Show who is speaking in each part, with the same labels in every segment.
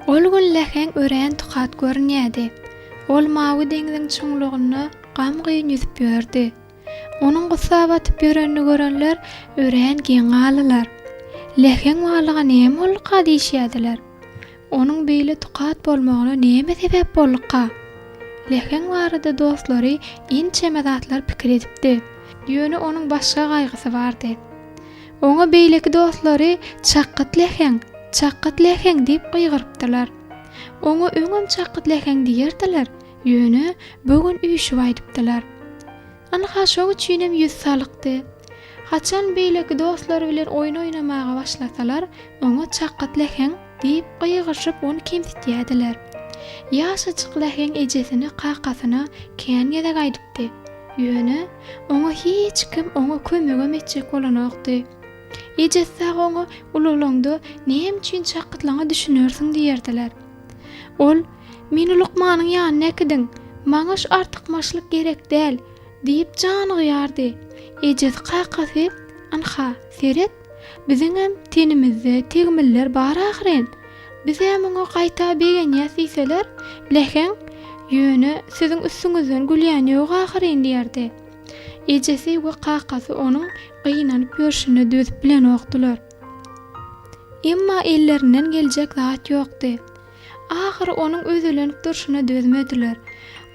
Speaker 1: Ol gün läheň örän tukat görünýärdi. Ol mawy deňziň çuňlugynda gamgyn ýüzüp ýördi. Onuň gussa batyp ýörenini görenler örän geň galdylar. Läheň balyga näme bolduka diýişýärdiler. Onuň beýle tukat bolmagyna näme sebäp bolduka? Läheň barada dostlary ençeme zatlar pikir edipdi. Ýöne onuň başga gaýgysy bardy. Oňa beýleki dostlary Çakgyt läheň! Çakgyt läheň! diýip gygyrypdylar. Oňa öňem Çakgyt läheň diýerdiler, ýöne bu gün üýşüp aýdypdylar. Ynha şoň üçinem ýüz salykdy. Haçan beýleki dostlary bilen oýun oýnamaga başlasalar, oňa Çakgyt läheň! Diýip, gygyryşyp ony kemsitýärdiler. Ýaşajyk läheň ejesine, kakasyna kän gezek aýdypdy. Ýöne, oňa hiç kim oňa kömegem etjek bolanokdy. Ejesi dagy oňa ulalaňda näme üçin çakytlaňa düşünersiň diýerdiler. Ol, Meni lukmanyň ýanyna äkidiň, maňa şu artykmaçlyk gerek däl, diýip janygýardy. Ejesi kakasy, Ynha, seret, Biziňem tenimizde tegmiller bar ahyryn. Biz-ä muňa gaýta begenýäs diýseler, läheň, Ýöne siziň üstüňizden gülýän ýok ahyryn diýerdi. Ejesi we kakasy onuň gynanyp ýörşüne dözüp bilenokdylar. Emma ellerinden geljek zat ýokdy. Ahyry onuň özelenip durşuna dözmediler.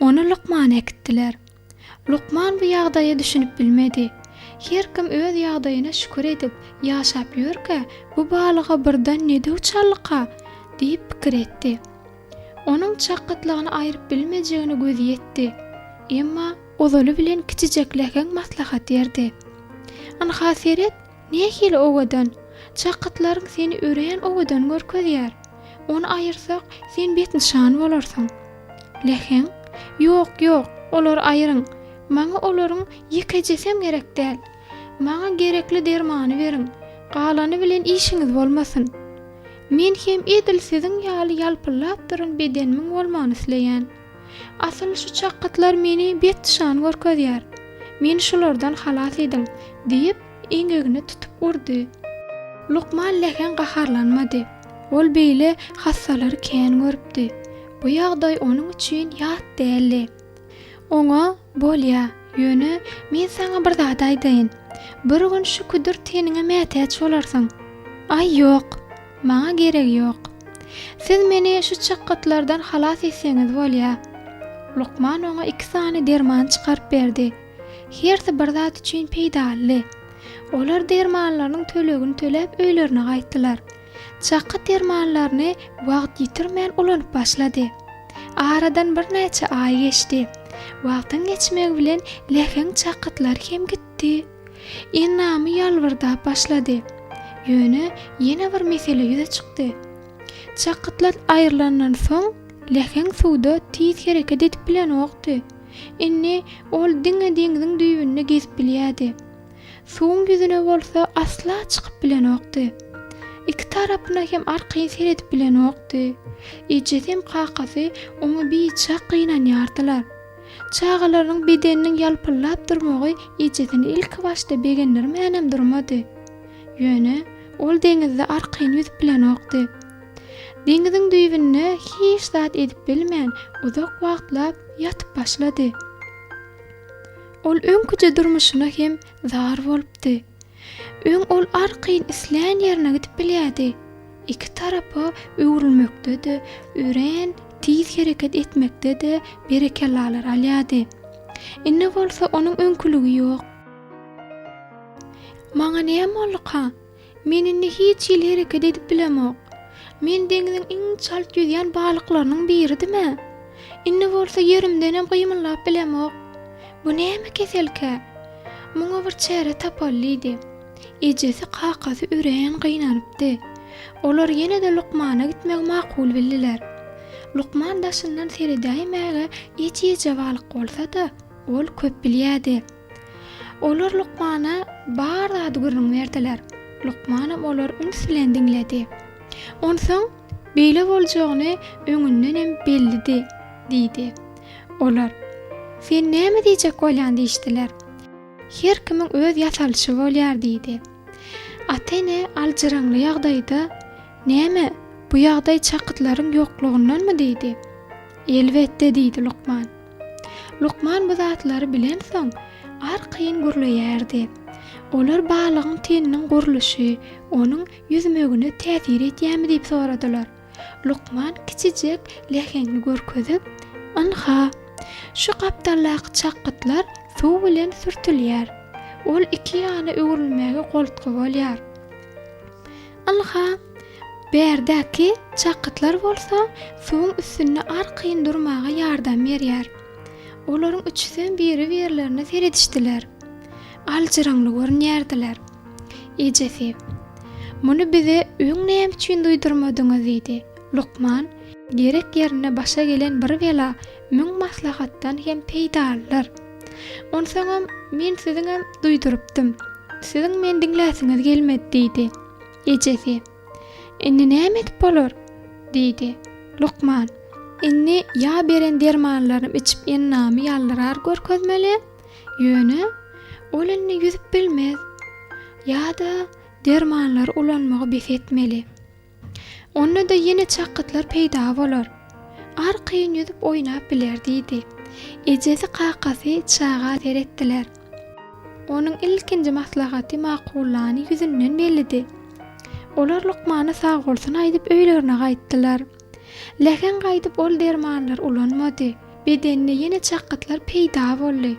Speaker 1: Ony lukmana äkitdiler. Lukman bu ýagdaýa düşünip bilmedi. Her kim öz ýagdaýyna şükür edip, ýaşap ýörkä, bu balyga birden ne döw çaldyka? diýip pikir etdi. Onuň çakgytlygyny aýryp bilmejegine gözi ýetdi. Emma ozaly bilen kiçijek läheň maslahat berdi. Ynha seret, nähili owadan! Çakgytlaryň seni örän owadan görkezýär. Ony aýyrsak, sen betnyşan bolarsyň. Läheň, Ýok, ýok, olary aýryň. Maňa olaryň ýekejesem gerek däl. Maňa gerekli dermany beriň. Galany bilen işiňiz bolmasyn. Men hem edil siziň ýaly ýalpyldap duran bedenimiň bolmagyny isleýän. Asyl şu çakgytlar meni betnyşan görkezýär. Meni şulardan halas ediň, diýip, eňegine tutup urdy. Lukman läheň gaharlanmady. Ol beýle hassalary kän görüpdi. Bu ýagdaý onuň üçin ýat däldi. Oňa, Bolýa, ýöne men saňa bir zat aýdaýyn. Bir gün şu küdür teniňe mätäç bolarsyň. Aý, ýok, maňa geregi ýok. Siz meni şu çykgytlardan halas etseňiz bolýa. Lukman oňa iki sany derman çykaryp berdi. Hersi bir zat üçin peýdalydy. Olar dermanlarynyň tölegini töläp öýlerine gaýtdylar. Çaky dermanlaryny wagt ýitirmän ulanyp başlady. Aradan birnäçe aý geçdi. Wagtyň geçmegi bilen läheň çakytlary hem gitdi. Endamy ýalbyrdap başlady. Ýöne ýene bir mesele ýüze çykdy. Çakytlar aýrylandan soň, läheň suwda tiz hereket edip bilenokdy. Indi ol diňe deňziň düýbünde gezip bilýärdi. Suwuň ýüzüne bolsa asla çykyp bilenokdy. Iki tarapyna hem arkaýyn seredip bilenokdy. Ejesem kakasy oňa biçak gynanýardylar. Çagalarynyň bedeniniň ýalpyldap durmagy ejesini ilkibaşda begendirmänem durmady. Ýöne ol deňizde arkaýyn ýüzüp bilenokdy. Deňiziň düýbünde hiç zat edip bilmän uzak wagtlap ýatyp başlady. Ol öňküje durmuşyna hem zar bolupdy. Öň ol arkaýyn islän ýerine gidip bilýärdi. Iki tarapa öwrülmekde-de, örän tiz hereket etmekde-de berekellalar alýardy. Indi bolsa onuň öňküligi ýok. Maňa näme bolduka? Men indi hiç hili hereket edip bilemok. Men deňziň iň çalt ýüzýän balyklarynyň biridim-ä. Indi bolsa ýerimdenem gymyldap bilemok. Bu näme keselkä? Muňa bir çäre tapaly diýdi. Ejesi, kakasy örän gynanypdy. Olar ýene-de lukmana gitmegi makul bildiler. Lukman daşyndan seredäýmäge ejizje balyk bolsa-da, ol köp bilýärdi. Olar lukmana bar zady gürrüň berdiler. Lukmanam olary üns bilen diňledi. Onsoň, Beýle boljagyny öňündenem bellidi, diýdi. Olar, Sen näme diýjek bolýaň diýişdiler. Her kimiň öz ýasalyşy bolýar diýdi. Ata-ene aljyraňly ýagdaýda, Näme, Bu ýagdaý çakytlaryň ýoklugyndanmy diýdi. Elbetde diýdi lukman. Lukman bu zatlary bilensoň, arkaýyn gürleýärdi. Olar balygyň teniniň gurluşy onuň ýüzmegine täsir edýärmi diýip soradylar. Lukman kiçijek läheňi görkezip, Ynha, şu gapdaldaky çakgytlar suw bilen sürtülýär. Ol iki ýana öwrülmäge goltgy bolýar. Ynha, bärdäki çakgytlar bolsa suwuň üstünde arkaýyn durmaga ýardam berýär. Olaryň üçüsem biri-birlerine seredişdiler. Aljyraňly görünýärdiler. Ejesi, Muny bize öň näme üçin duýdurmadyňyz diýdi. Lukman, Gerek ýerinde başa gelen bir bela müň maslahatdan hem peýdalydyr. Onsoňam men siziňem duýdurypdym. Siziň meni diňläsiňiz gelmedi diýdi. Ejesi, Indi näme edip bolar? diýdi. Lukman, Indi ýa beren dermanlaryny içip endamy ýaldyrar görkezmeli, ýöne ol indi ýüzüp bilmez. Ýa-da dermanlary ulanmagy bes etmeli. Onda-da ýene çakgytlar peýda bolar. Arkaýyn ýüzüp oýnap biler diýdi. Ejesi kakasy çaga seretdiler. Onuň ilkinji maslahaty makullany ýüzünden bellidi. Olar lukmana sagbolsun aýdyp öýlerine gaýtdylar. Läheň gaýdyp ol dermanlary ulanmady. Bedeninde ýene çakgytlar peýda boldy.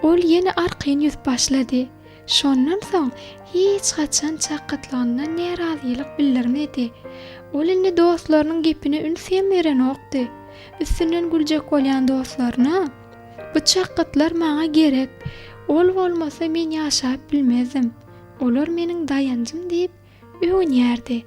Speaker 1: Ol ýene arkaýyn ýüzüp başlady. Şondan soň hiç haçan çakgytlygyndan närazylyk bildirmedi. Ol indi dostlarynyň gepine üns hem berenokdy. Üstünden güljek bolýan dostlaryna, Bu çakgytlar maňa gerek. Ol bolmasa men ýaşap bilmezdim. Olar meniň daýanjym diýip, öwünýärdi.